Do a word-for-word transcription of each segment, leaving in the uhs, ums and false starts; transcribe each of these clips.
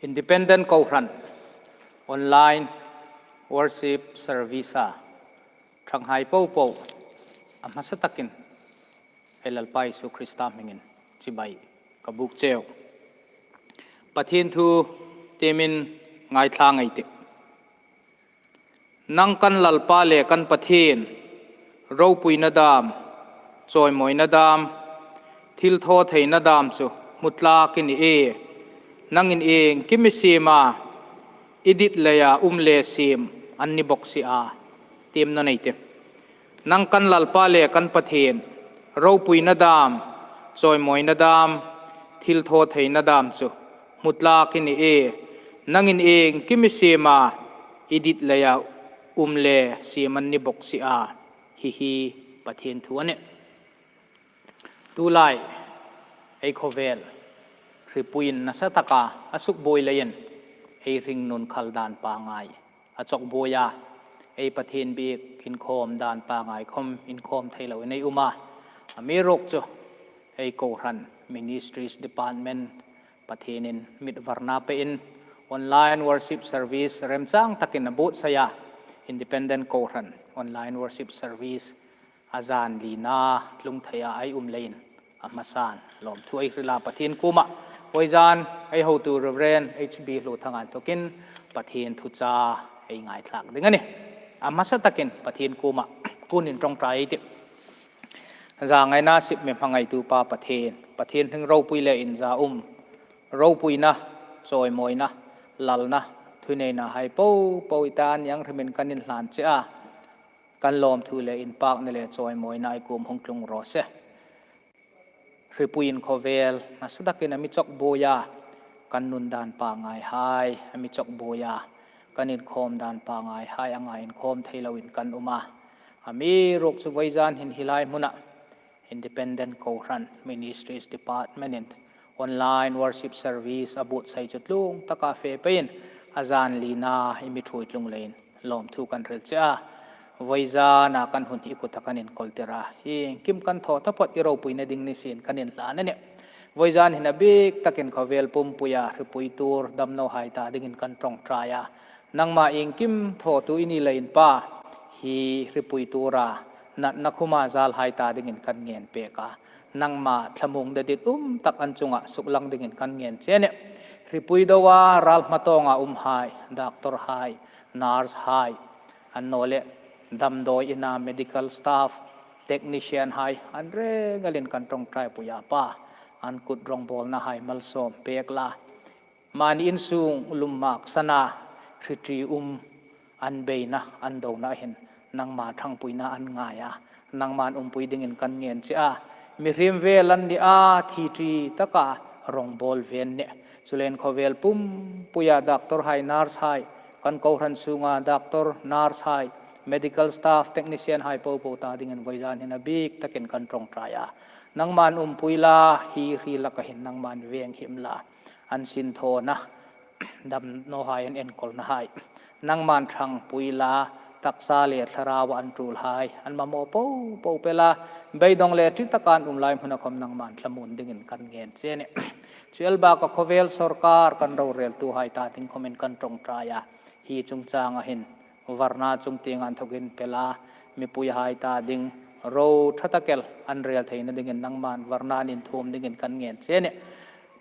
Independent Kohran online worship service-a ṭhanghai popo a hmasa takin ei Lalpa Isu Krista hmingin chibai ka buk cheu. Pathien thu tiemin ngaithla ngei ei tih. Nang kan Lalpa le kan Pathien, ropuina dam, chawimawina dam, thilthawtheina dam chu hmu tlak i ni e. Nangin iengkim i siem a, i dit leia um le siem an ni bok si a, tiem naw ei tih. Nang kan Lalpa le kan Pathien, ropuina dam, chawimawina dam, thilthawtheina dam chu hmu tlak i ni e. Nangin iengkim i siem a, i dit leia um le siem an ni bok si a. Hi hi Pathien thu a nih. Tulai ei khawvel hripuiin nasa taka a sukbuoi leiin ei hringnun khal dan pangngai a chawkbuoi a, ei Pathien biek inkhawm dan pangngai khawm inkhawm thei loin ei um a. Amiruok chu ei kohran Ministries Department Pathienin mit varna pein online worship service remchang takin a buotsai a, Independent Kohran online worship service a zan lina tlung theia ei um leiin a hmasan lawmthu ei hril a Pathien kuoma. Vawizan ei hotu Reverend H B Hluthanga inthokin Pathien thucha ei ngaithlak ding a nih. A hmasa takin Pathien kuoma kunin ṭawngṭai ei tih. Zangaina sip mi hmangaitu Pa Pathien, Pathien hring ropui le inzaum, ropuina, chawimawina, lalna, thuneina hai popo i ta an ang hrimin kan inhlan che a, kan lawmthu le inpakna le chawimawina i kuom hung tlung raw se. Hripuiin khawvel nasa takin a mi chawkbuoi a, kan nun dan pangngai hai a mi chawkbuoi a, kan inkhawm dan pangngai hai anga inkhawm thei loin kan um a. Amiruok chu vawizan hin hi lai hmuna Independent Kohran Ministries Department-in online worship service a buotsai chu tlung taka fe peiin a zan lina i mi ṭhuoi tlung leiin lawmthu kan hril che a. Vawizana kan hun hi i kuta kan inkawltir a, iengkim kan thaw taphawt i ropuina ding ni sien kan inhlan a nih. Vawizan hin a bik takin khawvel pumpuia hripui tur damnawhai ta dingin kan ṭawngṭai a. Nangma iengkim thawtu i ni leiin Pa, hi hripui tura natna khuma zalhai ta dingin kan ngen pek a. Nangma thlamuongna ditum tak an chunga suklang dingin kan ngen che a nih. Hripui doa ral hmatawnga umhai, doctor hai, nurse hai, annawleh damdawi ina medical staff, technician hai, an reng elin kan ṭawngṭaipui a Pa, an kut rawngbawlna hai malsawm pek la. Mani insung lum mak sana, hriṭi um, an beina, an dona hin nangma ṭhangpuina an ngai a, nangman umpui dingin kan ngen che a. Mihriem vel an ni a, thi ṭi taka rawngbawl ve an nih. Chuleiin khawvel pumpuia doctor hai, nurse hai, kan kohran sunga doctor, nurse hai, medical staff, technician hai popo ta dingin vawizan hin a bik takin kan ṭawngṭai a. Nangman umpui la, hi hri laka hin nangman venghim la. An sinthawna, damnawhai an enkawlna hai, nangman ṭhangpui la, taksa le thlaraua an ṭulhai, an mamaw popo pe la, beidawng le ṭi taka an um lai hmuna khawm nangman thlamuon dingin kan ngen che a nih. Chu el baka khawvel sawrkar kan roreltuhai ta ding khawmin kan ṭawngṭai a, hi chungchanga hin varna chungtienga inthokin pe la, mipuihai ta ding ro ṭha tak el an rel theina dingin nangman varna an inthuom dingin kan ngen che a nih.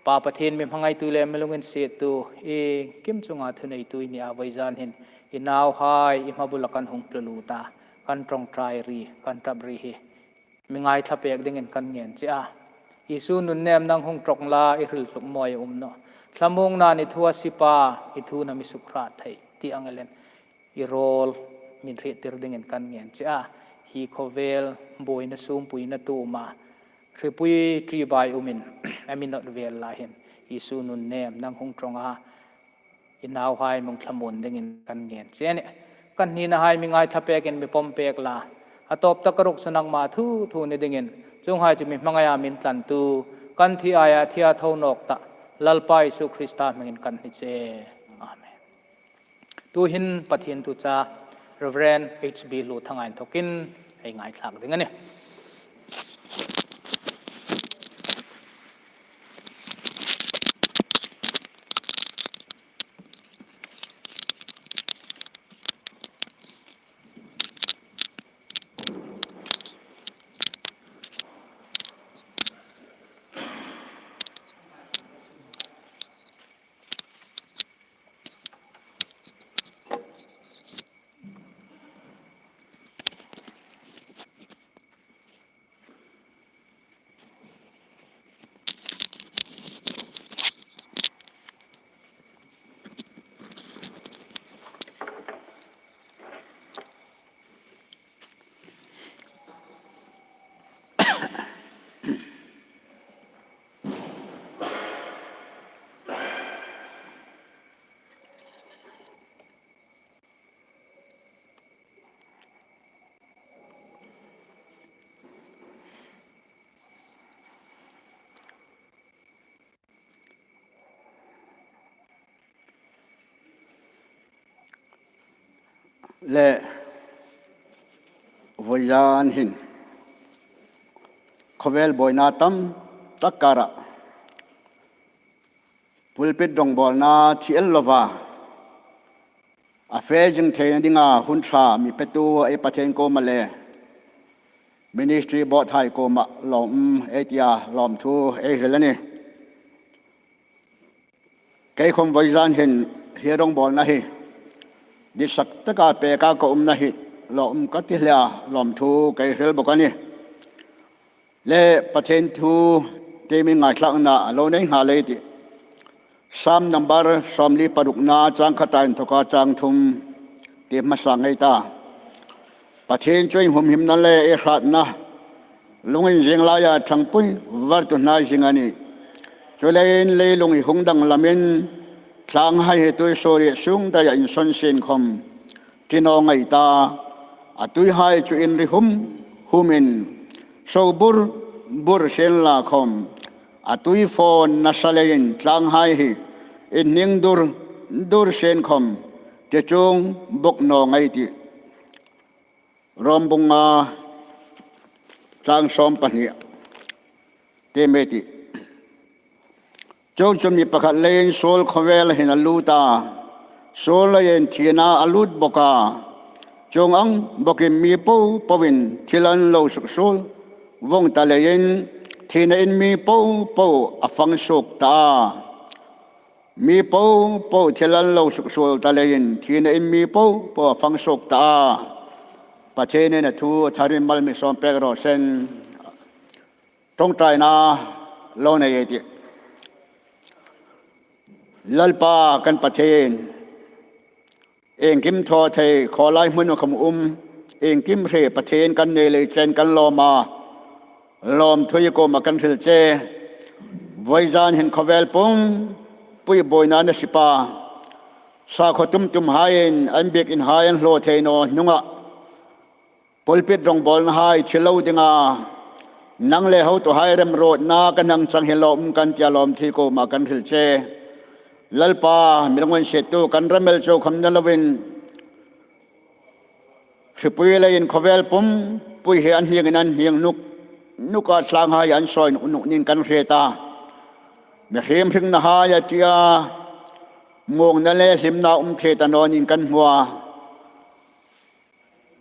Pa Pathien, mi hmangaitu le mi lunginsiettu, iengkim chunga thuneitu i ni a, vawizan hin i nauhai i hmabula kan hung tlu lut a, kan ṭawngṭai ri, kan ṭap ri hi mi ngaithlak pek dingin kan ngen che a. Isu nunnem nang hung ṭawng la, i hril hluk mawi a um nawh. Thlamuongna ni thua sip a, i thuna mi sukhrât thei ti ang elin i rawl min hriettir dingin kan ngen che a. Hi khawvel buoina sumpuina tuma hripui ṭibai umin a mi nawt vel lai hin Isu nunnem nang hung ṭawng a, i nauhai mi hung thlamuon dingin kan ngen che a nih. Kan hninahai mi ngaithlak pekin mi pawm pek la, a tawp taka ruok chu nangma thu thu ni dingin, chuonghai chu mi hmangaia min tlantu, kan thi aia thi a tho nawk ta Lalpa Isu Krista hmingin kan hni che. Amen. Tuhin Pathien thucha Reverend H B Hluthanga inthokin ei ngaithlak ding a nih. Le, vawizan hin khawvel buoina tam tak kara pulpit rongbawlna thi el lova a fe zing theina dinga hun ṭha mi petu ei Pathien kuoma le ministry board hai kuoma lawm ei tia lawmthu ei hril a nih. Kei khawm vawizan hin hi rongbawlna hi ditsak taka peka ka umna hi lawm ka ti hle a, lawmthu kei hril bawk a nih. Le, Pathien thu tiem ngaithlakna lo nei nghal ei tih. Sam number sawmli parukna chang khata inthoka chang thum ti hmasa ngei ta. Pathien chu ei humhimna le ei hratna lunginzing laia ṭhangpui vartu hnai zing a nih. Chuleiin leilung hi hung danglamin tlanghai hi tuisuoriet sung daia insawn sien khawm ṭi naw ngei ta. A tuihai chu inri hum humin so bur bur sien la khawm a tui fawn nasa leiin tlanghai hi inhning dur dur sien khawm ṭi chuong bawk naw ngei tih. Rom bung nga chang sawm pahni te me ti. Chuongchun mi pakhat leiin suol khawvel hin a lut a, suol leiin thina a lut bawk a, chuong ang bawkin mi po poin thil an lo suksuol vawng ta leiin thina in mi po po a fang suok ta a. Mi po po thil an lo suksuol ta leiin thina in mi po po a fang suok ta a. Pathienin a thu a tharin mal mi sawm pek raw se. Ṭawngṭaina lo nei ei tih. Lalpa kan Pathien, iengkim thaw thei khawlai hmun khawm um, iengkim hre Pathien kan nei lei chen kan lawm a, lawmthu i kuoma kan hril che. Vawizan hin khawvel pumpui buoina a sip a, sakhuo tum tum haiin an biekin hai an hlaw thei naw hnunga pulpit rongbawlna hai thi lo dinga nang le hotuhai remruotna kan hang chang hi lawm kan tia lawmthu i kuoma kan hril che. Lalpa, mi lunginsiettu kan ram el chau khawm ni lovin, hripui leiin khawvel pumpui hi an hniengin an hnieng nuk nuka tlanghai an sawi nuk nuk niin kan hriet a. Mihriem hringnahai a ṭi a, muongna le hlimna um thei ta naw niin kan hmu a.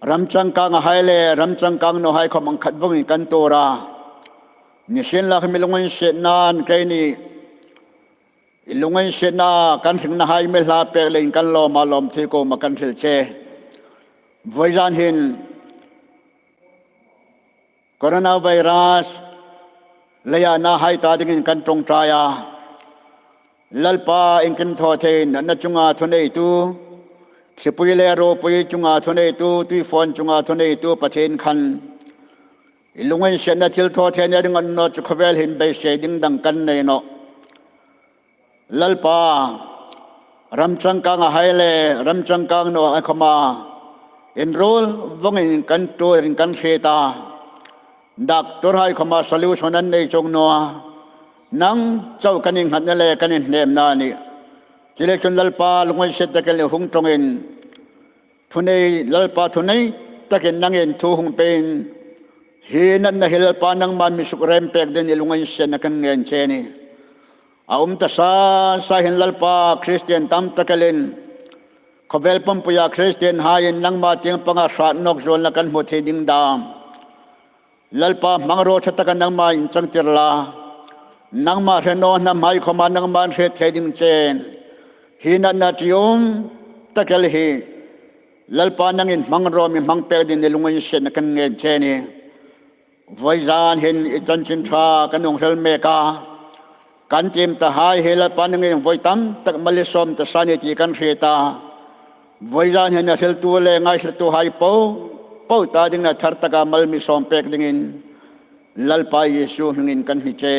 Ram changkangahai le ram changkang nawhai khawm ang khat vawngin kan tuor a. Nisienlakhawm i lunginsietnain keini i lunginsietna kan hringnahai mi hla pek leiin kan lawm a, lawmthu i kuoma kan hril che. Vawizan hin coronavirus leia nahai ta dingin kan ṭawngṭai a. Lalpa, iengkim thaw thei natna chunga thuneitu, thlipui le ropui chunga thuneitu, tuifawn chunga thuneitu Pathien khan i lunginsietna thil thaw theina ringot naw chu khawvel hin beisei ding dang kan nei nawh. Lalpa, ram changkangahai le ram changkang nawhai khawma inruol vawngin kan tuorin kan hriet a. Doctorhai khawma solution an nei chuong naw a. Nang chau kan innghatna le kan inhnemna a nih. Chuleiin chun Lalpa, lunginsiet takin i hung ṭawngin, thunei Lalpa, thunei takin nangin thu hung pein, hi natna hi Lalpa, nangman mi sukrem pek dingin i lunginsietna kan ngen che a nih. A um ta sa sa hin Lalpa, Kristien tam tak elin, khawvel pumpuia Kristienhaiin nangma tieng panga hrat nawk zuolna kan hmu thei ding dam Lalpa, hmangruo ṭha taka nangma inchangtir la, nangma hre naw hnamhai khawma nangman hriet thei ding chen hi natna ṭium tak el hi Lalpa, nangin hmangruo mi hmang pek dingin i lunginsietna kan ngen che a nih. Vawizan hin i chanchin ṭha kan hung hril mek a, kan tiem tahai hi Lalpa, nangin voi tam tak mal i sawm ta sa a nih ti kan hriet a. Vawizan hin a hriltu le ngaithlatuhai po po ta dingin a thar taka mal mi sawm pek dingin Lalpa Isu hmingin kan hni che.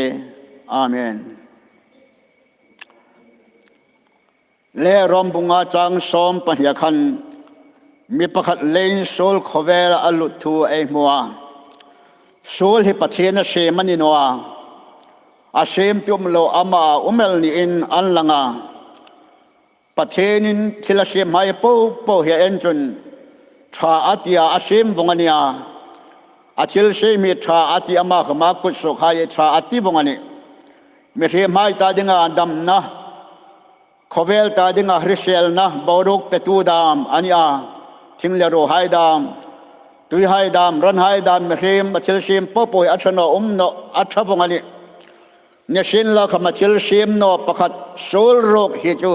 Amen. Le, Rom bung nga chang sawm pahnia khan mi pakhat leiin suol khawvela a lut thu ei hmu a. Suol hi Pathien a siem a ni naw a, a siemtu um lo ama a um el niin an lang a. Pathienin thil a siemhai po po hi a en chun ṭha a tia a siem vong a nih a. A thil siem hi ṭha a ti, ama khawma kutsuokhai ṭha a ti vong a nih. Mihriemhai ta dinga damna, khawvel ta dinga hriselna boruok petu dam a nih a. Thing le ruohai dam, tuihai dam, ranhai dam, mihriem a thil siem popo hi a ṭha naw um naw, a ṭha vong a nih. Nisienlakhawm a thil siem naw pakhat suol ruok hi chu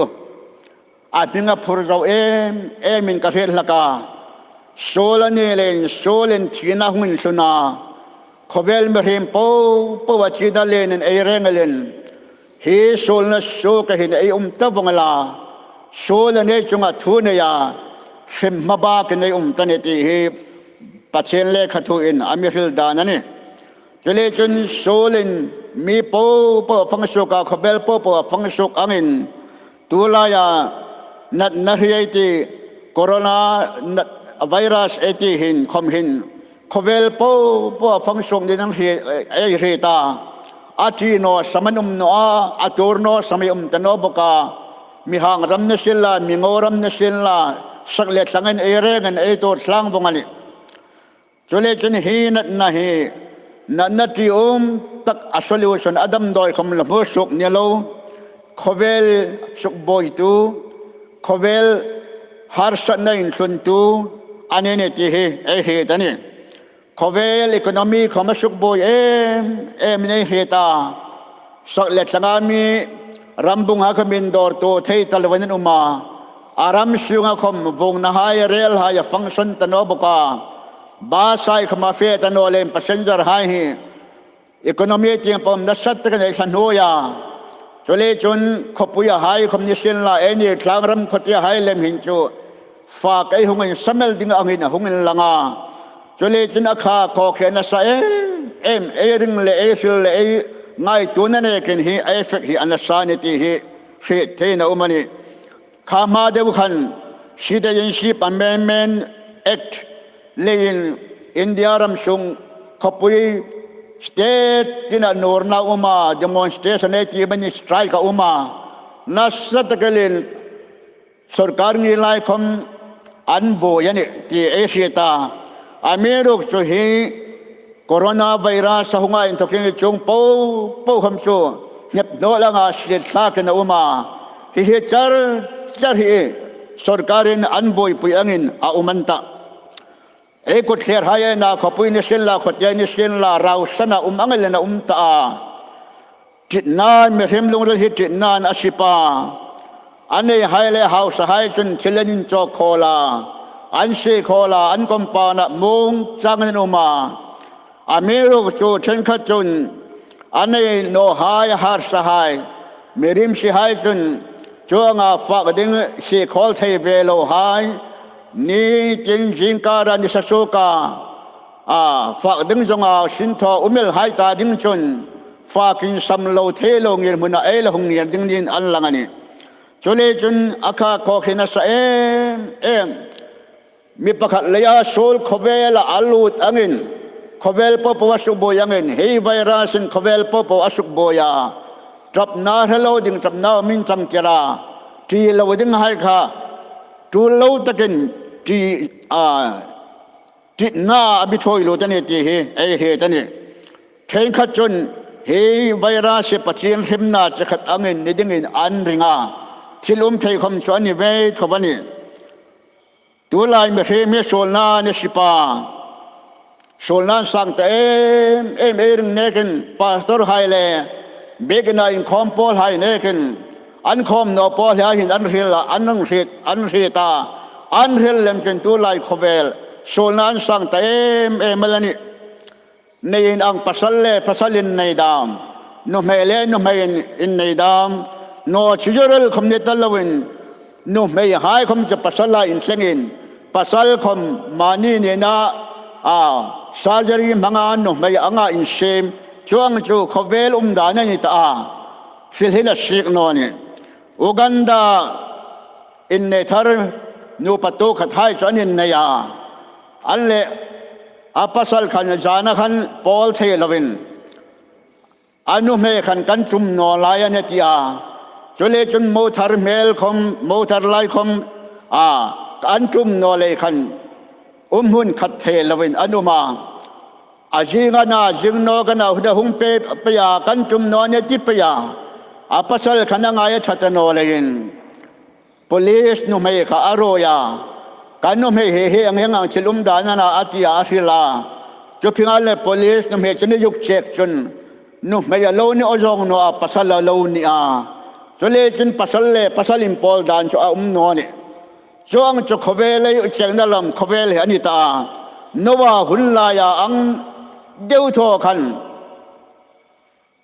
a hming a phur zo em emin ka hriet hlak a. Suol a ni leiin suolin thina hung inhlun a, khawvel mihriem popo a thina lenin ei reng elin, hi suolna suoka hin ei um ta vong el a, suol a nei chunga thu nei a, hrim hma bakin ei um ta ni ti hi Pathien lekhathuin a mi hril dan a nih. Chuleiin chun suolin mi popo a fang suok a, khawvel popo a fang suok angin, tulaia natna hrie ei ti, corona nat, virus ei ti hin khawm hin khawvel popo a fang suok ni ding hrie, ei hriet a. A ṭi naw sam an um naw a, a tuor naw sam ei um ta naw bawk a. Mi hang ram ni sienla, mi ngo ram ni sienla, sak le thlangin ei rengin ei tuor tlang vong a nih. Chuleiin chun hi natna hi, natna ṭium tak a solution a damdawi khawm la hmu suok ni lo. Khawvel sukbuoitu, khawvel harsatna inhluntu a ni a nih ti hi ei hriet a nih. Khawvel economy khawm a sukbuoi em emin ei hriet a. Sak le thlanga mi, rambunghai khawmin dawrtu thei ta loin an um a. A ram sunga khawm vuongnahai, relhai a function ta naw bawk a. Bus hai khawm a fe ta naw leiin passenger hai hi economy tieng pawm nasa takin ei thlanuoi a. Chuleiin chun khawpuiahai khawm ni sienla, eini tlangram khawtiahai lem hin chu fak ei hung insak el ding angin a hung inlang a. Chuleiin chun a kha khawkhia nasa em em, ei ring le ei hril le ei ngaituona nekin hi a effect hi a nasa a nih ti hi hriet theiin a um a nih. Kha hma deu khan Citizenship Amendment Act leiin India ram sung khawpui state tina nawrna a um a, demonstration ei ti manin strike a um a. Nasa takin sawrkar ngei lai khawm an buoi a nih ti ei hriet a. Amiruokchu hi coronavirus a hunga inthawkin chuong popo khawm chu hnep naw langa siet thlakin a um a. Hi hi char char hi sawrkarin an buoipui angin a um an tah. Ei kut thlerhai ei na khawpui ni sienla, khawtieng ni sienla, rau sana um ang elin a um ta a. Ṭitna, mihriem lungril hi ṭitnain a sip a. A neihai le hausahai chun thil an inchawk khawl a, an sie khawl a, an compound-ah muong changin an um a. Amiruokchu ṭhenkhat chun a nei nawhai, a harsahai, mi rimsihai chun chuonga fak ding sie khawl thei ve lohai, nitin zingkara nisa suoka a fak ding zonga sin thaw um elhai ta ding chun fak insam lo thei lo ngirhmuna ei la hung ngir ding niin an lang a nih. Chuleiin chun a kha khawkhia nasa em em. Mi pakhat leia suol khawvela a lut angin, khawvel popo a sukbuoi angin, hi virus-in khawvel popo a sukbuoi a. Ṭapna hre lo ding, ṭapna min changtir a. Ṭi lo dinghai kha ṭul lo takin ṭi, a, ṭitna a mi ṭhuoi lut a nih ti hi ei hriet a nih. Ṭhenkhat chun hi virus hi Pathien hrimna chi khat angin ni dingin an ring a. Thil um thei khawm chu a ni ve tho a nih. Tulai mihriem hi suolna an sip a. Suolna an sang ta em em, ei ring nekin pastorhai le biekina inkhawm pawlhai nekin an khawm naw pawlhai hin an hril a, an hriet, an hriet a. An hril lem chun tulai khawvel suolna an sang ta em em el a nih. Neiin ang pasal le pasal innei dam, nuhmei le nuhmei in, innei dam, naw chi zurel khawm ni ta loin, nuhmeihai khawm chu pasala inthlengin, pasal khawm mani nina, a, surgery hmanga nuhmei anga insiem, chuong chu khawvel umdan a ni ta a, hril hin a sik naw a nih. Uganda innei thar nupa tu khathai chu an innei a. An le a pasal khan zana khan pawl thei loin, a nuhmei khan kan tum naw lai a nih a ti a. Chuleiin chun motor hmel khawm, motor lai khawm, a, kan tum naw lei khan um hmun khat thei loin an um a. A zing a na, zing nawk a na, hun a hung pei pei a, kan tum naw ni ti pei a. A pasal khan a ngai a ṭha ta naw leiin police nuhmei kha a ruoi a. Kan nuhmei hi hi ang heng ang thil um dan a na a ti a, a hril a. Chu phinga le police nuhmei chun a zuk check chun nuhmei a lo ni aw zawng naw a, pasal a lo ni a. Chuleiin pasal le pasal inpawl dan chu a um naw nih. Chuong chu khawvel ei chengna lam khawvel hi a ni ta a. Noa hun laia ang deu thaw khan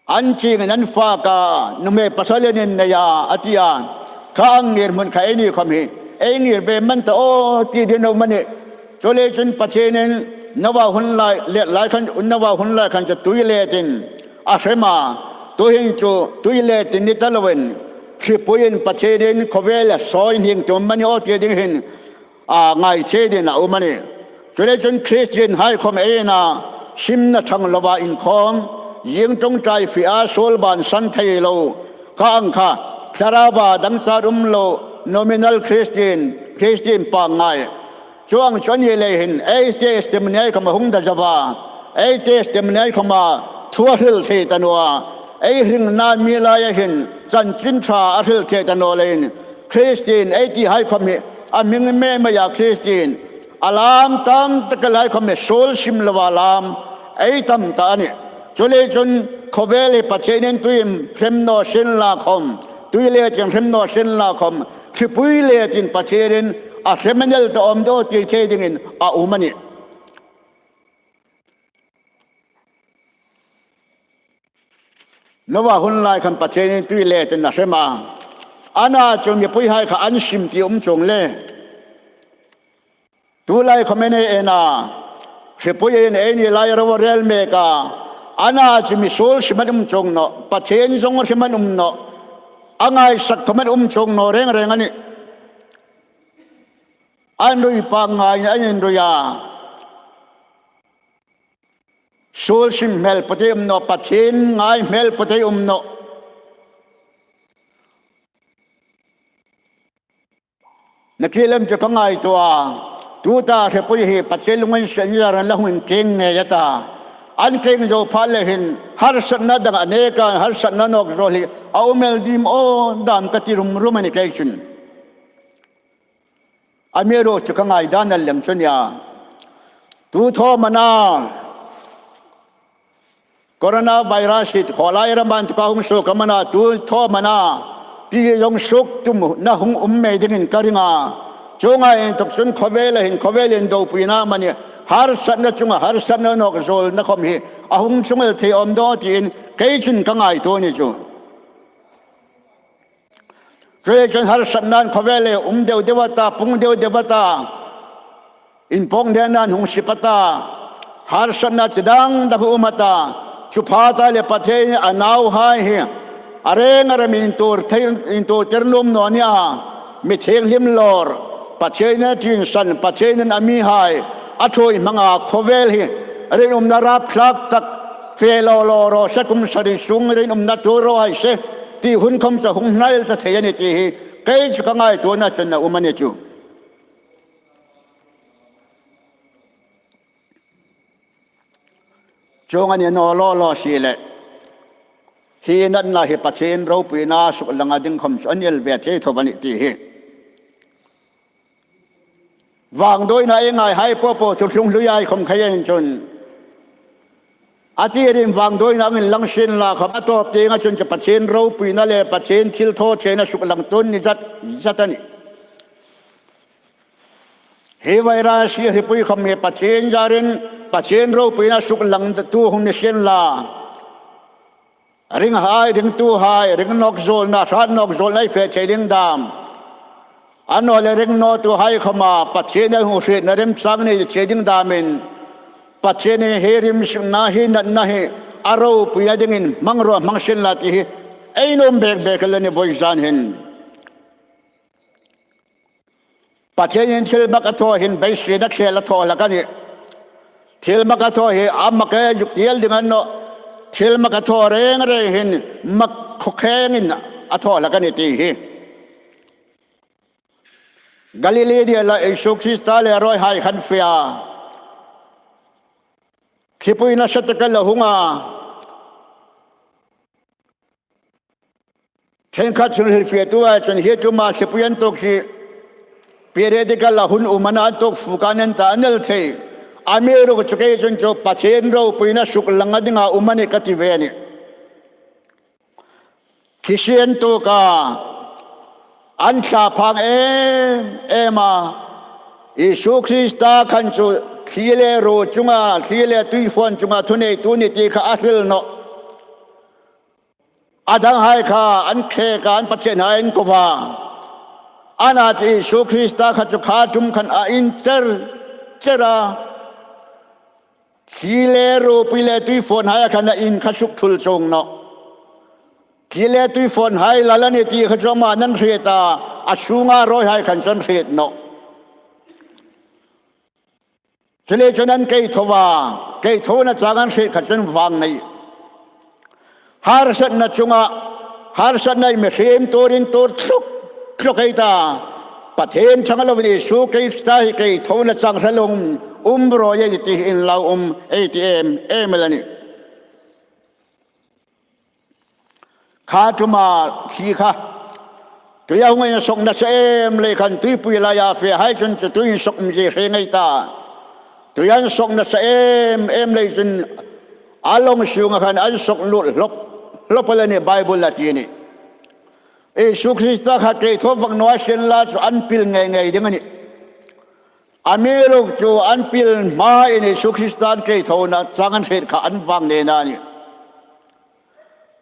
an chingin an fak a, nuhmei pasal an innei a, a ti a. Kha ang ngir hmun kha eini khawm hi ei ngir ve man ta aw ti ding a um a nih. Chuleiin Pathienin Noa hun lai, le lai khan, Noa hun lai khan chu tui letin a hrem a. Tuhin chu tui letin ni ta loin hripuiin Pathienin khawvel a sawi hning tum mani aw ti ding hin a ngai thei dingin a um a nih. Chuleiin Christian hai khawm ei na simna ṭhang lova inkhawm, zing ṭawngṭai fie a, suol ban san thei lo, kha ang kha thlarauva dangchar um lo, nominal Christian, Christian pangngai. Chuong chu a ni lei hin, ei testimony khawm a hung da zo a, ei testimony khawma thu a hril thei ta naw a, ei hringna mi laia hin chanchin ṭha a hril thei ta naw leiin, Christian ei ti hai khawm hi a hming mei mei a, Christian a lam tam tak lai khawm hi suol sim lova lam ei tam ta a nih. Chuleiin khawvel hi Pathienin tuiin hrem naw sien la khawm, tui letin hrem naw sien la khawm, thlipui letin Pathienin a hrem a ni el ta awm deu ti thei dingin a um a nih. Noa hun lai khan Pathienin tui letin a hrem a. Ana chu mipui hai kha an sim ti um chuong le. Tulai khawm ei en a, hripuiin eini lai ro a rel mek a. Ana chu mi suol sim an um chuong nawh, Pathien zong hrem an um nawh, a ngaisak khawm an um chuong naw reng reng a nih. An rui pangngai an inrui a. Suol sim hmel put ei um nawh, Pathien ngai hmel put ei um nawh. Nakie lem chu ka ngaituo a, tuta hripui hi Pathien lunginsiet zar an la hung inkieng ngei a ta. An kieng zo pha le hin harsatna dang a nek a, harsatna nawk zawl hi a um el dim aw dam ka ti rum rum a ni kei chun. Amiruokchu ka ngaidan a lem chu nia. Tu thaw mana coronavirus hi khawlai rama inthawka hung suok a mana, tu thaw mana ti zong suok tumna hung um mei dingin ka ring a. Chuonga inthawk chun khawvela hin khawvel indopuina amani, harsatna chunga harsatna nawk zawlna khawm hi a hung tlung el thei awm daw tiin kei chun ka ngaituo ni chu. Chuleiin harsatnain khawvel hi um deu deu a ta, pung deu deu a ta, inpawng dena hung sip a ta, harsatna chi dang dang um a ta. Chu pha ta le Pathien a nauhai hi a reng a rem intuor thei, intuor tir nuom naw nia. Mi thienghlim lawr, Pathienin a ṭinsan, Pathienin a mihai a ṭhuoi hmanga khawvel hi rinumna rapthlak tak, fe lo lo raw se, kum sari sung rinumna tuor raw hai se ti hun khawm chu hung hnai el ta thei a ni ti hi kei chu ka ngaituona chun a um a ni chu. Chuong a ni naw law law si le, hi natna hi Pathien ropuina suklang a ding khawm chu a ni el ve thei tho a ni ti hi. Vangduoina ei ngaihai popo chu tlung hlui ei khawm khai en chun, a ti rin vangduoina ang inlang sien la khawm, a tawp tienga chun chu Pathien ropuina le Pathien thilthawtheina suklang tuon ni zat zat a nih. Hi virus hi hripui khawm hi Pathien zarin, Pathien ropuina suklangtu hung ni sien la. Ringhai, ringtuhai, ring nawk zawlna, hrat nawk zawlna ei fe thei ding dam, annawleh ring nawtuhai khawma Pathienin a hung hrietna remchang nei thei ding damin, Pathienin hi rimsikna, hi natna hi a ropuina dingin hmang raw, hmang sien la ti hi ei nuom bek bek el a ni vawizan hin. Pathienin thil mak a thaw hin beiseina khel a thaw hlak a nih. Thil mak a thaw hi a mak ei zuk ti el ding a ni nawh. Thil mak a thaw reng reng hin mak khawkhengin a thaw hlak a ni ti hi. Galili dila Isu Krista le rawihai khan fe a, thlipui nasa taka la hung a. Ṭhenkhat chun hrilfiethu hai chun hi tuma thlipui an tuok hi periodical-a hun um a na, an tuok fuk a nih an ta, an el thei. Amiruokchu kei chun chu Pathien ropuina suklang a dinga um a nih ka ti ve a nih. Thlisi an tuok a, an thlaphang em em a. Isu Krista khan chu thli le ruo chunga, thli le tuifawn chunga thuneitu a nih ti kha a hril nawh. A danghai kha an khek a, an pathienhai an ko a. Ana chu Isu Krista kha chu kha ṭum khan a incher cher a. Thli le ruopui le tuifawnhai khan a in kha suk thul chuong nawh. Thli le tuifawnhai lal a nih ti kha chu ama'n an hriet a, a sunga rawihai khan chu an hriet nawh. Chuleiin chun an keitho a, keithona chang an hriet kha chun vang nei. Harsatna chunga, harsatna hi mihriem tuorin tuor tluk tluk ei ta. Pathien ṭhang loin Isu Krista hi keithona chang hre lung um rawi ei ti hi inlau um ei ti em em el a nih. Kha ṭuma thli kha tuia hung insawk nasa em lei khan tuipui laia fehai chun chu tui insawk umzie hre ngei ta. Tui an sawk nasa em em lei chun a lawng sunga khan an sawk lut hlawp hlawp el a nih, Bible-in a ti a nih. Isu Krista kha keitho vak naw a sienla chu an pil ngei ngei ding a nih. Amiruokchu an pil hmain Isu Krista an keithona chang an hriet kha an vang nena a nih.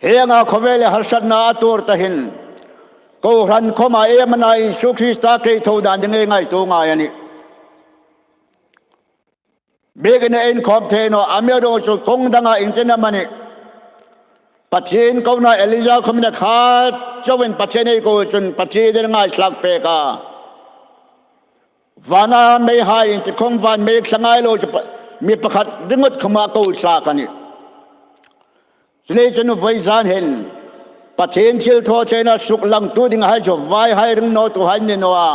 Hienga khawvel hi harsatna a tuor ta hin, kohran khawma iem a na Isu Krista keitho dan ding ei ngaituo ngai a nih. Biekina inkhawm thei naw, amiruokchu kawng danga iengtin amanih Pathien kona Elija khawmin a kha chauin Pathien ei ko chun Pathienin a ngaithlak pek a. Vana meihai inti khawm van mei thla ngai lo chu pa-, mi pakhat ringawt khawma ko thlak a nih. Chuleiin chun vawizan hin Pathien thilthawtheina suklangtu dinghai chu vaihai ring nawtuhai an ni naw a.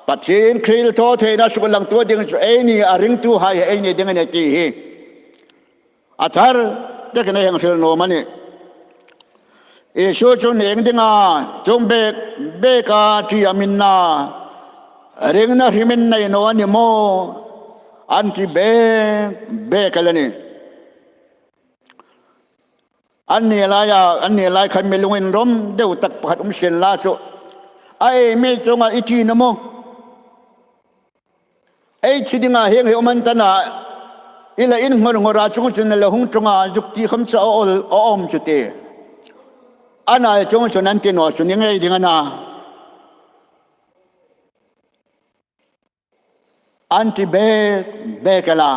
Pathien thilthawtheina suklangtu ding chu eini a ringtuhai ei ni ding a nih ti hi a thar takin ei hang hril nuom a nih. Isu chun ieng dinga chuong bek beka ṭi am in na, ringna hrim in nei naw a ni maw, an ti bek bek el a nih. Anni laia, anni lai khan mi lunginrawm deu tak pakhat um sienla chu, a ei mi chunga i ṭi naw maw? Ei thi dinga hieng hi um an ta na, i la innghor nghor a, chuong chun la hung ṭawnga zuk ti khawm chu a awl, a awm chu ti. Ana chuong chun an ti naw chu ni ngei ding a na. An ti bek bek el a.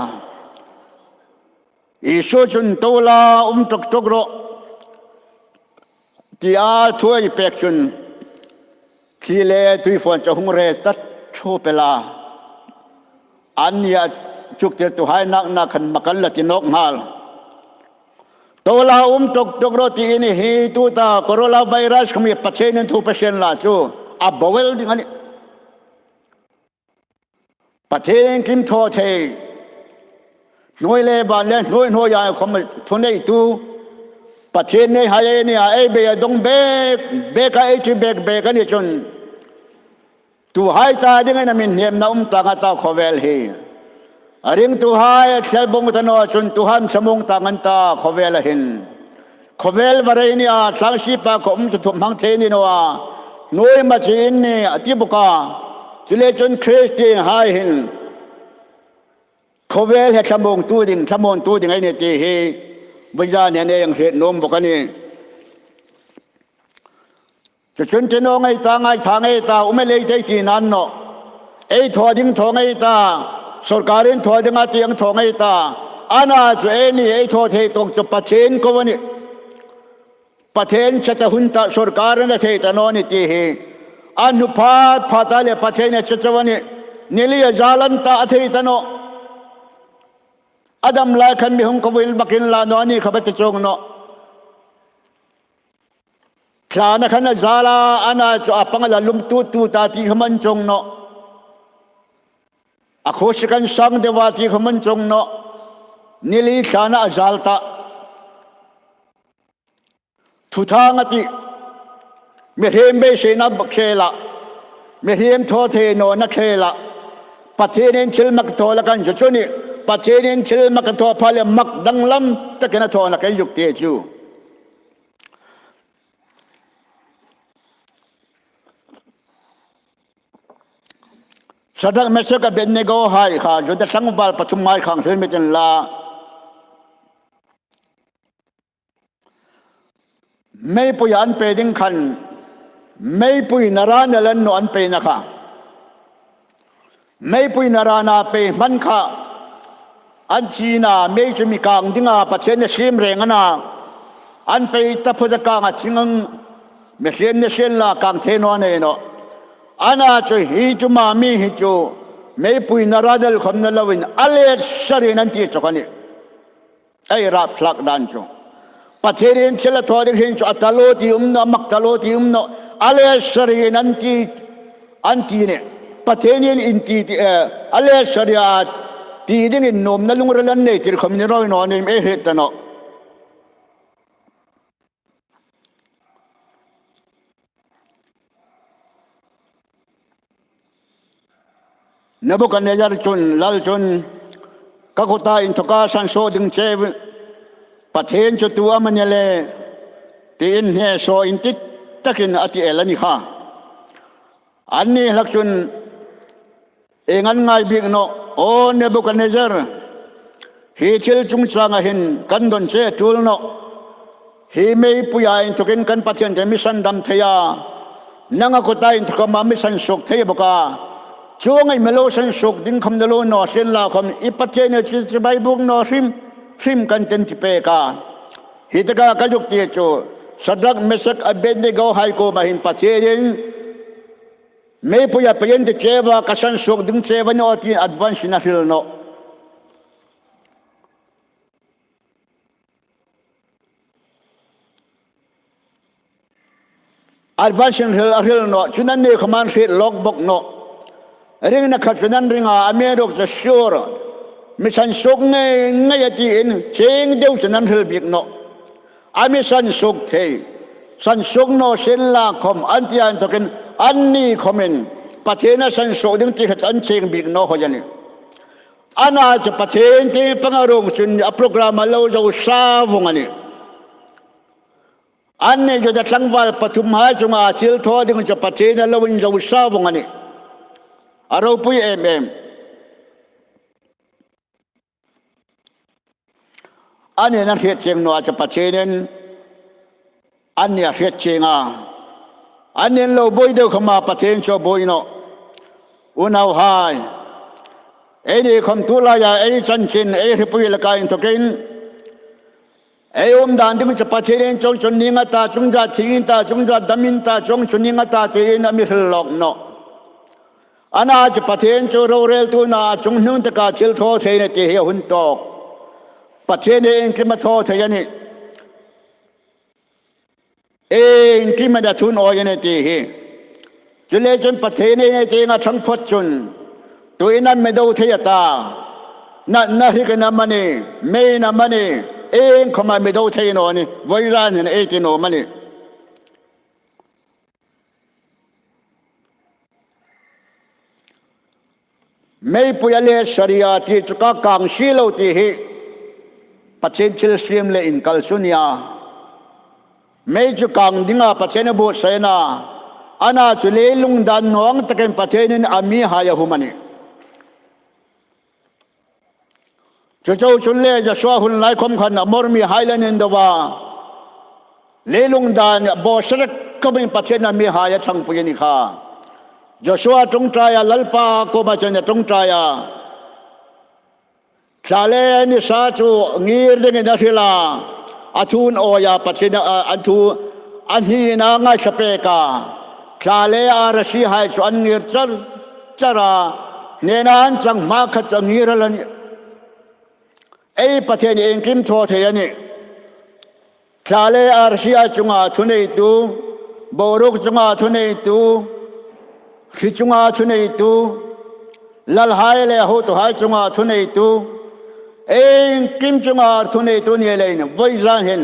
Isu chun, "To la um ṭawk ṭawk rawh," tia thu a pek chun thli le tuifawn chu a hung rei ta ṭhup el a. Anni a chuktirtuhai nak nak khan mak an la ti nawk nghal. "To la um ṭawk ṭawk rawh," ti a ni hi tuta coronavirus khawm hi Pathienin thu pasie la chu a bo el ding a nih. Pathien kim thaw thei, hnuoi le ban le hnuoi hnuoia khawm thuneitu Pathien neihai ei ni a, ei beidong bek bek a, ei ṭi bek bek a ni chun, tuhai ta dingin a mi hnepna um tang a ta khawvel hi. A ringtuhai a thlebawng ta naw chun tuhai an thlebawng tang an ta khawvel a hin. Khawvel va rei ni a, tlangsipa khawm chu thup hmang thei ni naw a, hnuoi machi in ni a ti bawk a. Chuleiin chun Kristien hai hin khawvel hi thlamuongtu ding, thlamuongtu ding ei ni ti hi vawizan hin ei hang hriet nuom bawk a nih. Chu chun ṭi naw ngei ta, ngaitha ngei ta, um el ei ti nan nawh. Ei thaw ding thaw ngei ta, sawrkarin thaw ding a ti ang thaw ngei ta. Ana chu eini ei thaw thei tawk chu Pathien ko a nih. Pathien che ta hun ta sawrkarin a thei ta naw ni ti hi a hnu phat phat a le Pathien a che chau a nih. Ni li a zal an ta a thei ta nawh. A dam lai khan mi hung ko vil bakin la naw ni kha ba ti chuong nawh. Thlana khan a zal a, ana chu a pang a la lum tut tut a ti kha man chuong nawh. A khuosi kan sang deu a ti khawm a ni chuong nawh. Ni li thlana a zal ta. Thuthang a tih. Mihriem beiseina khela, mihriem thaw thei nawna khela, Pathienin thil mak thaw la kan chu chu ni. Pathienin thil mak thaw pha le mak danglam takin a thaw la kan zuk ti chu. Shadrach, Meshach, Abednego hai kha Juda tlangval pathum hai khang thil mi tin la. Meipuia an pe ding khan, meipui narana lan naw an peina kha. Meipui narana pei hman kha, an thina mei chu mi kang dinga Pathien a siem reng a na. An pei ta phawt a kang a thing ang, mihriem ni sien la kang thei naw a nei nawh. Ana chu hi chu ma mi hi chu, meipui narana lal khawm ni loin, a let sarin an ti chu kha ni. Ei rap thlak dan chu. Pathienin thil a thaw ding hin chu a ta lo ti um nawh, a mak ta lo ti um nawh. A let sarin an ti, an ti ni. Pathienin in ti ti, eh, a let saria ti dingin nuomna lungril an nei tir khawm ni rawi naw ni, ei hriet ta nawh. Nebuchadnezzar chun, lal chun, ka kuta inthoka sansuok ding che, Pathien chu tu am a ni le, tiin hne saw inti takin a ti el a ni kha. Anni hlak chun, ieng am ngai bik nawh, aw Nebuchadnezzar, hi thil chungchanga hin kan dawn che a tul nawh. Hi meipuia inthokin kan Pathien te mi sandam thei a, nanga kuta inthoka ma mi sansuok thei bawk a. Chuong ei mi lo sansuok ding khawm ni lo naw sien la khawm, i Pathien chu chibai buk naw hrim hrim kan ti pek a. Hi taka ka zuk ti chu, Shadrach, Meshach, Abednego hai kuoma hin Pathienin meipuia pei an ti che a, ka sansuok ding che a nawh tiin advance-in a hril nawh. Advance-in hril a hril nawh, chun anni khawm an hriet lawk bawk nawh. Ringna khat chun an ring a, a mi ruok chu sure, mi sansuok ngei ngei a tiin, chieng deu chun an hril bik nawh. A mi sansuok thei, sansuok naw sien la khawm, an ti inthokin, anni khawmin Pathien a sansuok ding ti kha chu an chieng bik naw hoi a nih. Ana chu Pathien tieng panga ruong chun a program a lo zo sa vong a nih. Anni Juda tlangval pathum hai chunga thil thaw ding chu Pathien a lo inzo sa vong a nih. A ropui em em. Anni an hriet chieng naw a chu Pathienin anni a hriet chieng a. Anni an lo buoi deu khawma Pathien chu a buoi nawh. Unauhai, eini khawm tu laia ei chanchin, ei hripui laka inthokin, ei um dan ding chu Pathienin chuong chu ning a ta, chuong chu thing a ta, chuong chu dam a ta, chuong chu ning a ta tiin a mi hril lawk nawh. Ana chu Pathien chu roreltu na chungnung taka thil thaw thei a nih ti hi a hun tawk. Pathienin iengkim a thaw thei a nih. Iengkima a thu awi a nih ti hi. Chuleiin chun Pathienin ei tienga ṭhang phawt chun, tuin am mi do thei a ta? Natna hrikin amanih, meiin amanih, iengkhawma mi do thei naw a nih, voi ran hin ei ti naw a nih. Meipui a let saria ti chu ka kang si lo ti hi Pathien thilsiem le inkal chu a nih a. Mei chu kang dinga Pathienin a buotsai a na. Ana chu leilung dan nuom takin Pathienin a mihai a hum a nih. Chu chau chun le Joshua hun lai khawm khan Amor mihai le an indo a. Leilung dan bawsarek khawmin Pathienin a mihai a ṭhangpui a ni kha. Joshua ṭawngṭaia Lalpa kuoma chun a ṭawngṭaia. Thla le nisa chu ngir dingin a hril a. A thu an awia Pathien a, a thu a hnina ngaithlak pek a. Thla le arasi hai chu an ngir char char a. Hnena an chang hma khat chu a ngir a la nih. Ei Pathien iengkim thaw thei a nih. Thla le arsi a chunga thuneitu, boruok chunga thuneitu, hri chunga thuneitu, Lalhai le hotuhai chunga thuneitu, iengkim chunga thuneitu ni leiin, vawizan hin,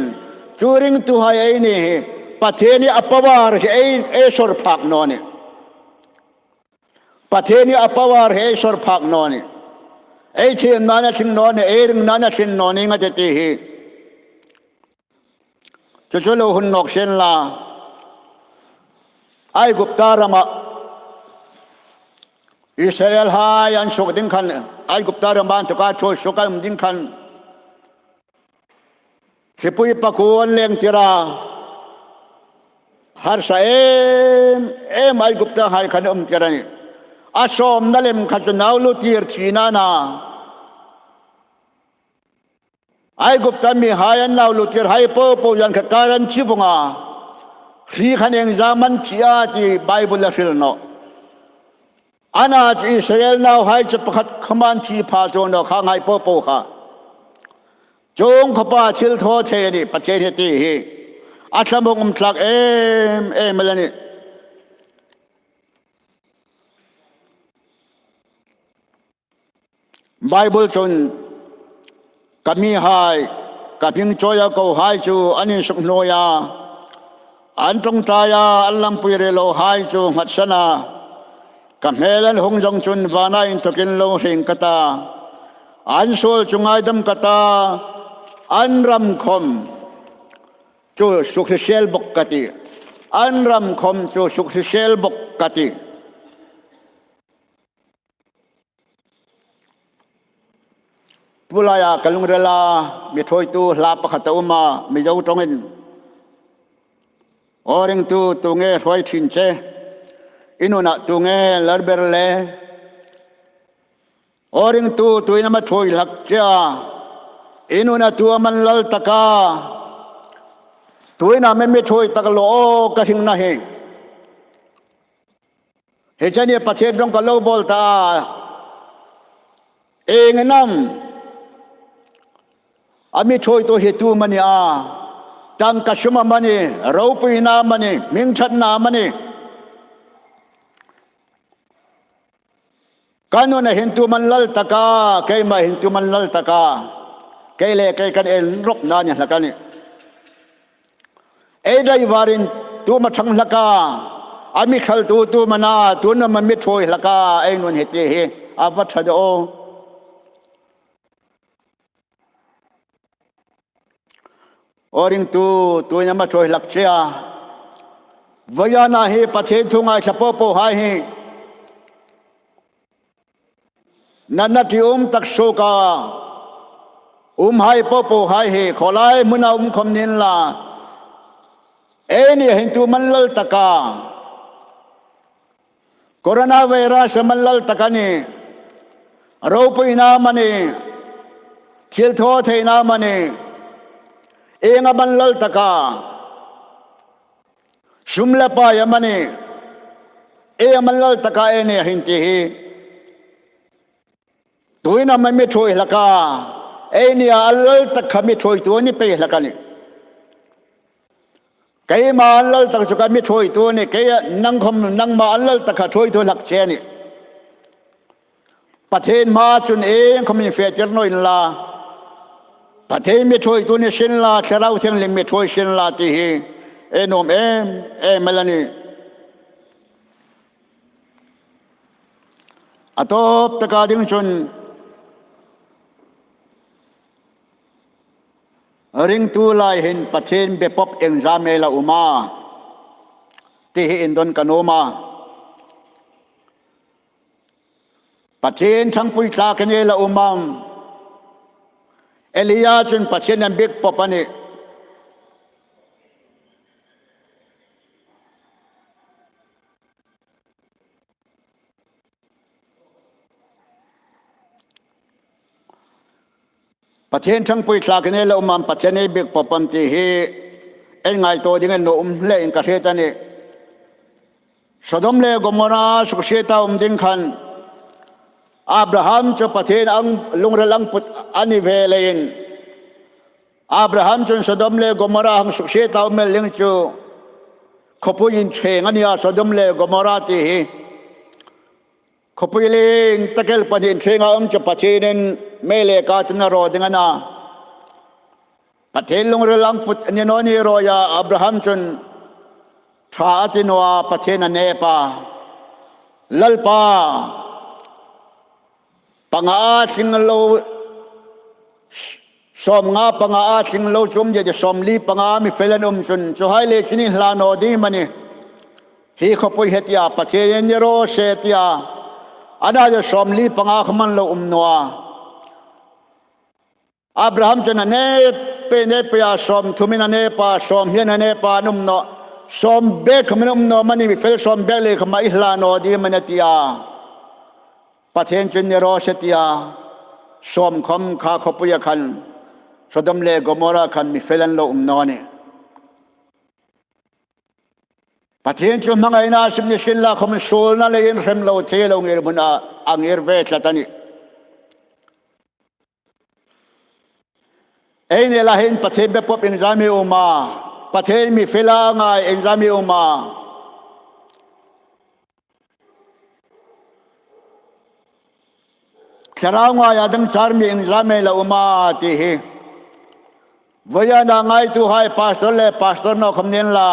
chu ringtuhai ei ni hi, Pathienni a power hi ei, ei sawr phak naw nih. Pathienni a power hi ei sawr phak naw nih. Ei thiemnain a tling naw nih, ei ringnain a tling naw ning a ti ti hi. Chu chu lo hun nawk sien la, Aigupta rama Israelhai an suok ding khan, Aigupta rama inthoka thuoi suok an um ding khan, hripui pakuo an leng tir a, harsa em em Aiguptahai khan um tir a nih. A sawmna lem kha chu nau lutir thina a na. Aigupta mihai an nau lutirhai popo zan kha kar an thi vong a. Hri khan iengzam an thi a ti Bible-a hril nawh. Ana chu Israel nauhai chu pakhat khawm an thi pha chuong naw kha, ngai popo kha. Chuong khawpa thil thaw thei a nih Pathien hi ti hi. A thlamuong um tlak em em el a nih. Bible chun, "Ka mihai, ka hming chawia kohai chu an insuk hnuoia, an ṭawngṭaia an lampui rei lohai chu nghatsan a, ka hmel an hung zawng chun vana inthokin lo hring ka ta, an suol chu ngaidam ka ta, an ram khawm chu sukhrisel bawk ka tih, an ram khawm chu sukhrisel bawk ka tih." Tulaia ka lungrila mi thuoitu hla pakhat a um a, Mizo ṭawngin. Aw ringtu, tu nge hruai ṭhin che? I nuna tu nge lar ber le? Aw ringtu, tuin am a thuoi hlak che a? I nuna tu am an lal tak a? Tuin am a mi thuoi tak lo aw ka hringna hi. Hi chen hi Pathien ṭawng ka lo bawl ta a. Ieng am a mi thuoitu hi tu am a ni a? Tangka sum am a ni, ropuina am a ni, hming ṭhatna am a ni? Ka nuna hin tu am an lal tak a, keima hin tu am an lal tak a. Kei le kei kan inrawpna ni hlak a nih. Ei driver-in tu am a ṭhang hlak a, a mi khaltu tu am a na, tu am a mi thuoi hlak a, ei nun hi ti hi a va ṭha de aw. Aw ringtu, tuin am a thuoi hlak che a? Vawizana hi Pathien thu ngaithla popohai hi, natna ṭium tak suoka umhai popohai hi, khawlai hmuna um khawm ni inla, eini hin tu am an lal tak a? Coronavirus am an lal tak a ni? Ropuina am a ni? Thil thaw theina am a ni? Ieng am an lal tak a? Sum le pai am a ni? Ieng am an lal tak a eini hin ti hi. Tuin am a mi thuoi hlak a? Eini a lal tak kha mi thuoitu a ni pei hlak a nih. Keima an lal tak chu ka mi thuoitu a nih, kei nang khawm nangma an lal tak kha thuoitu hlak che a nih. Pathien hmaa chun ieng khawm infe tir naw inla, Pathien mi thuoitu ni sien la, Thlarau Thienghlim mi thuoi sien la ti hi ei nuom em em el a nih. A tawp taka ding chun, ringtu lai hin Pathien be pawp iengzam am a la um a ti hi indon ka nuom a. Pathien ṭhangpui tlak am a la um am? Elia chun Pathien a biek pawp a nih. Pathien ṭhangpui tlak am a la um am, Pathien a biek pawp am ti hi ei ngaituo ding a nuom hle in ka hriet a nih. Sodom le Gomorrah suksieta um ding khan Abraham chu Pathien a lungril a put a ni ve leiin, Abraham chun Sodom le Gomorrah hang suksieta um el ding chu khawpui inthieng a nih a, Sodom le Gomorrah ti hi. Khawpui lien tak el pahni ṭhenga um chu Pathienin mei le ka tina raw ding a na. Pathien lungril ang put ni naw ni rawi a, Abraham chun ṭha a ti naw a, Pathien a nep a. Lalpa, panga a tling lo, sawmnga panga a tling lo chu um ding a, sawmli panga mi fel an um chun, chuhai le chu ni hla naw ding am a ni? Hi khawpui hi, tia, Pathienin ni raw se, tia. A na chu sawmli panga khawm an lo um naw a. Abraham chun a nep pei, nep pei a, sawmthum in a nep a, sawmhni in a nep a, an um naw. Sawm bek khawm an um naw am a ni, mi fel sawm bek le khawm a hla naw ding am a ni, tia. Pathien chun ni raw se, tia. Sawm khawm kha khawpuia khan, Sodom le Gomorrah khan mi fel an lo um naw a ni. Pathien chu hmangaina sim ni sienla khawm, suolna le inhrem lo thei lo ngirhmuna a ngir ve tlat a nih. Eini lai hin Pathien be pawp iengzam am i um a? Pathien mi fel a ngai iengzam am i um a? Thlarau ngaia dangchar mi iengzam am i la um a, ti hi. Vawiina ngaituhai pastor le pastor naw khawm ni inla,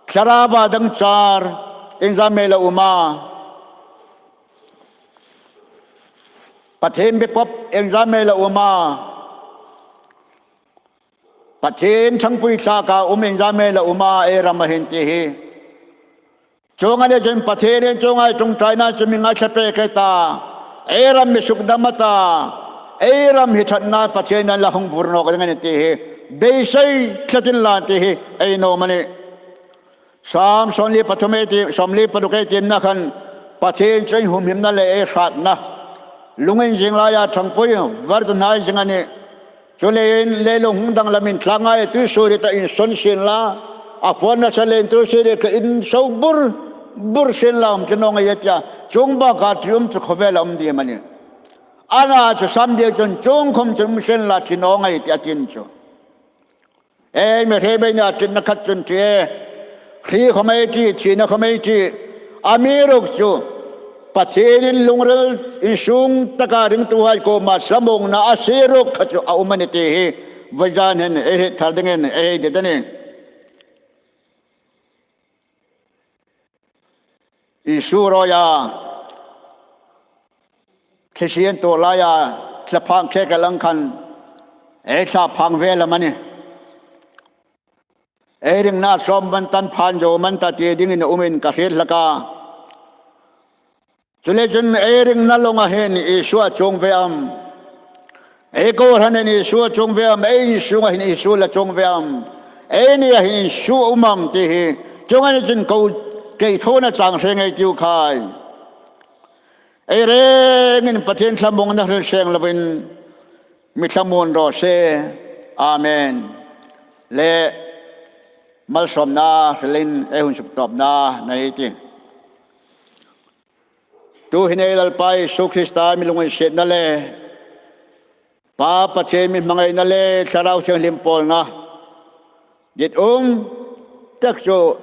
Thlaraua dangchar iengzam am i la um a? Pathien be pawp iengzam am i la um a? Pathien ṭhangpui thlaka um iengzam am i la um a, ei rama hin, ti hi. Chuong a ni chun Pathienin chuong ang ṭawngṭaina chu mi ngaithlak pek a ta. Ei ram mi sukdam a ta. Ei ram hi ṭhatna Pathienin a la hung vur nawk ding a nih ti hi beisei tlat inla ti hi ei nuom a nih. Sam sawmli pathum ei ti, sawmli paruk ei ti na khan Pathien chu ei humhimna le ei hratna. Lungin zing laia ṭhangpui, var chu hnai zing a nih. Chuleiin leilung hung danglamin tlangai tuisuoriet a insawn sienla, a phone nasa leiin tuisuoriet kha insawn bur bur sienla um chu naw ngei a tia, chuong baka ṭium chu khawvela um ding am a ni? A na chu sam ding chun chuong khawm chu um sienla ṭi naw ngei tia a ti chu. Ei mi hre beina ṭitna khat chun ṭi e. Hri khawm ei ṭi, thina khawm ei ṭi. Amiruokchu Pathienin lungril insung taka ringtuhai kuoma thlamuongna a sie ruok kha chu a um a nih ti hi vawizan hin ei hriet thar dingin ei hei dit a nih. Isu rawia, Kristian tu laia, thlaphang khek a lang khan, ei thlaphang ve lam a nih. Ei ringna tlawm man tan phan zo man ta ti dingin a umin ka hriet hlak a. Chuleiin ei ringna lawnga hin Isu a chuong ve am? Ei kohranin Isu a chuong ve am? Ei insunga hin Isu la chuong ve am? Ei nia hin Isu a um am ti hi chuong a ni chun ko kei thona chang hre ngei tiu khai. Ei rengin Pathien thlamuongna hril seng lovin mi thlamuon raw se. Amen. Le malsawmna hrilin ei hun suktawpna nei ei tih. Tuhin ei Lalpa Isu Krista mi lunginsietna le Pa Pathien mi hmangaina le Thlarau Thienghlim pawlna dit um tak chu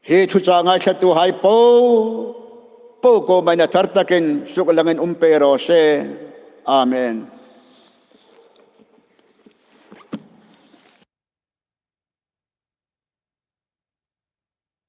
hi thuchah ngaithlatuhai po po kuoma in a thar takin suklangin um pei raw se. Amen.